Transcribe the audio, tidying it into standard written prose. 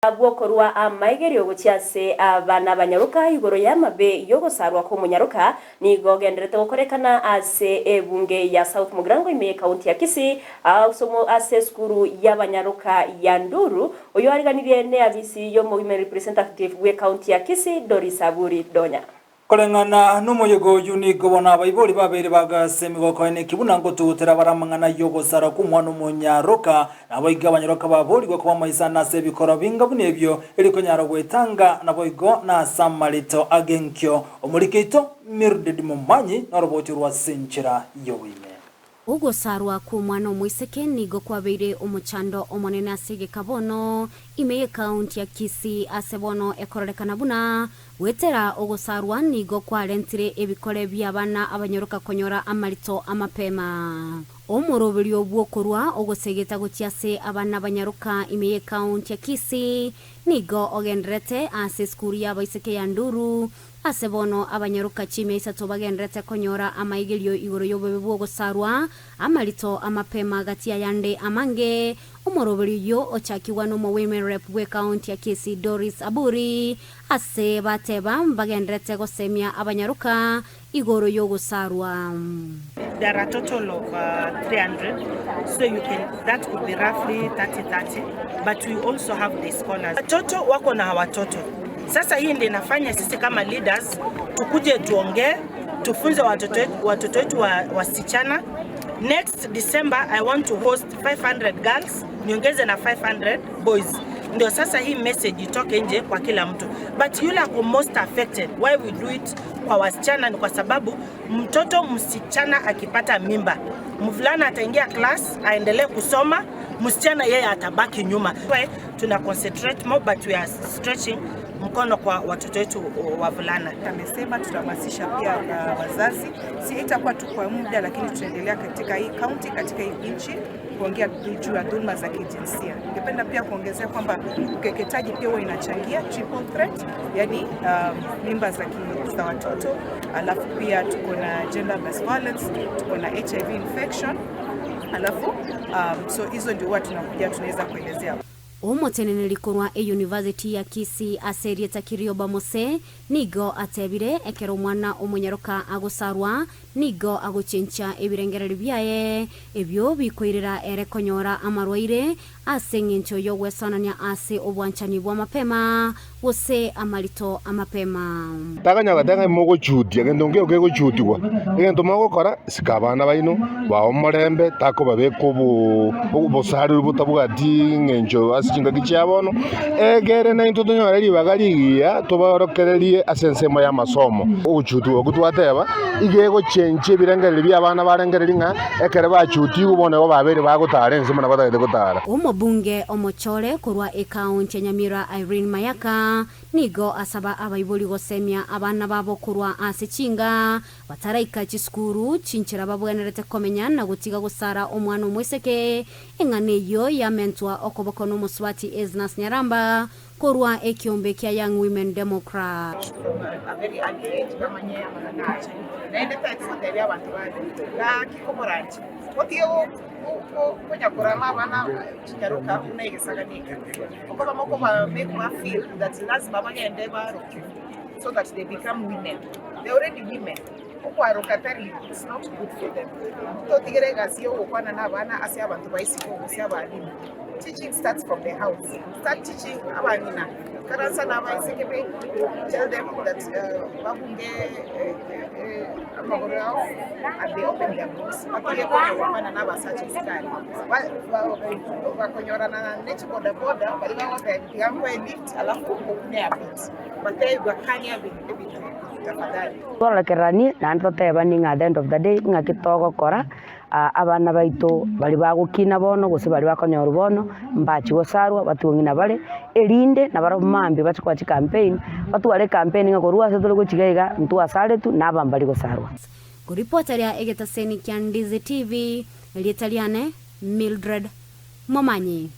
Bw'okorua amaigerio gochia ase abana abanyaroka igoro y'amabe y'ogosarwa kw'omonyaroka nigo ogendererete gokorekana ase ebunge ya South Mugirango ime y'ekaunti ya Kisii ase esukuru y'abanyaroka ya Nduru oyoariganirie neabisi y'omowomen representative bw'ekaunti ya Kisii Doris Aburi Donya. Koreng'ana nomoyega oyio nigo bono abaibori babeire bagase emegoko ene buna ngotugutera bare amang'ana y'ogosara kw'omwana omonyaroka, naboigo abanyaroka baboorigwe koba amaisani ase ebikoro binga buna ebio, erio konyara gwetanga naboigo nase amarito ag'enkio. Omoriki oito Mildred Momanyi noroboti orwo ase enchera y'oboime. Ogosarwa kw'omwana omoiseke nigo kwabeire omochando omonene ase egeka bono ime y'ekaunti ya Kisii ase bono ekororekana buna goetera ogosarwa nigo kwarentire ebikore bi'abana abanyoroka konyora amarito amapema. Omoroberio bw'okorwa ogosegeta gochia ase abana abanyaroka ime y'ekaunti ya Kisii nigo ogendererete ase esukuru y'abaiseke ya Nduru Ase bono abanyaroka chimia isato bagendererete konyora amaigerio igoro y'obobe bw'ogosarwa, amarito, amapema gati y'ayande amange. Omoroberio oyio ochakigwa n'omowomen rep bw'ekaunti ya Kisii Doris Aburi, ase bateba mbagendererete gosemia abanyaroka igoro y'ogosarwa. There are a total of 300 so you can that could be roughly 30 30 but we also have the scholars. Watoto wako na watoto. Sasa hii ndio inafanya sisi kama leaders tukuje tuongee, tufunze watoto watoto wetu wa wasichana. Next December I want to host 500 girls, niongeze na 500 boys. Ndio sasa hii message itoke nje kwa kila mtu, but yule ako most affected, why we do it kwa wasichana ni kwa sababu mtoto msichana akipata mimba, mvulana ataingia class aendelee kusoma, msichana yeye atabaki nyuma. Why tuna concentrate more but we are stretching mkono kwa watoto wetu wavulana. Amesema tutahamasisha pia wazazi, si itakuwa tu kwa muda, lakini tutaendelea katika hii county, katika hii nchi kuongea juu ya dhulma za kijinsia. Ningependa pia kuongezea kwamba ukeketaji pia huwa inachangia triple threat, yani mimba za, za watoto, alafu pia tuko na gender based violence, tuko na HIV infection, alafu so hizo ndio huwa tunakuja tunaweza kuelezea. Omoteneneri korwa eyunivasiti ya Kisii ase erieta Kirioba Mose nigo atebire ekero omwana omonyaroka agosarwa nigo agochencha ebirengererio biaye ebio bikoirera ere konyora amarwaire ase eng'encho y'ogwesoanania ase obwanchani bwa mapema gose amarito amapema. Takanya goteba ng'a mogochutia gento nkeiyo kegochutigwa, egento mogokora, sika abana baino, bae omorembe, takobabeka obo obosareri botabwati eng'encho ase chingaki chia bono, egere naintwe tonyore ribaga rigiya tobaorokererie ase ensemo y'amasomo. Ogochutigwa okwo twateba, iga egochenchia ebirengererio bia abana barengereria ng'a ekero bachutigwe bono igo babeire bagotara ense buna batagete gotara. Omobunge omochore korwa ekaunti ya Nyamira Irene Mayaka nigo asaba abaibori gosemia abana babo korwa ase chinga bataraika chisukuru chinchera babwenerete komenya na gotiga gosara omwana omoiseke. Eng'ana eyio yamentwa okoboko nomosubati Esnas Nyaramba korwa ekiombe kia Young Women Democrat. From a very early age bamanye amang'ana aye. Naende tari gotebia abanto bande, gaki komoranche, otige konya korama abana chinyaroka buna egesagani eke. Okoba mokoba make ba feel that lazima bagende baroke so that they become women. They already women. Okwaroka tari it's not good for them. Totigere egasi ya ogokwana na abana ase abanto ba isiko gose abalimu. Teaching starts from the house. Start teaching abang'ina karansa na abaiseke be tell them that babunge amagoro ao and they open their books batige konya gokwana na abasacha isiko aria. Bakonyorana ne chibodaboda baria bagotebia tiga nkoe lift alafu okune a bit. Batebi bakanie ebinto ebi tafadhali. Tworokereranie naende totebanie ng'a at the end of the day ng'aki togokora abana baito baria bagokina bono gose baria bakonyorwa bono mbachie gosarwa batigwe ng'ina bare, erinde nabarabwo mambia bachie koa chicampaign, batware ecampaign ng'a korwa ase tore gochia iga iga ntwasaretwe na aba mbari gosarwa. Koripota ria egetaseni kia Ndizi TV, erieta riane Mildred Momanyi.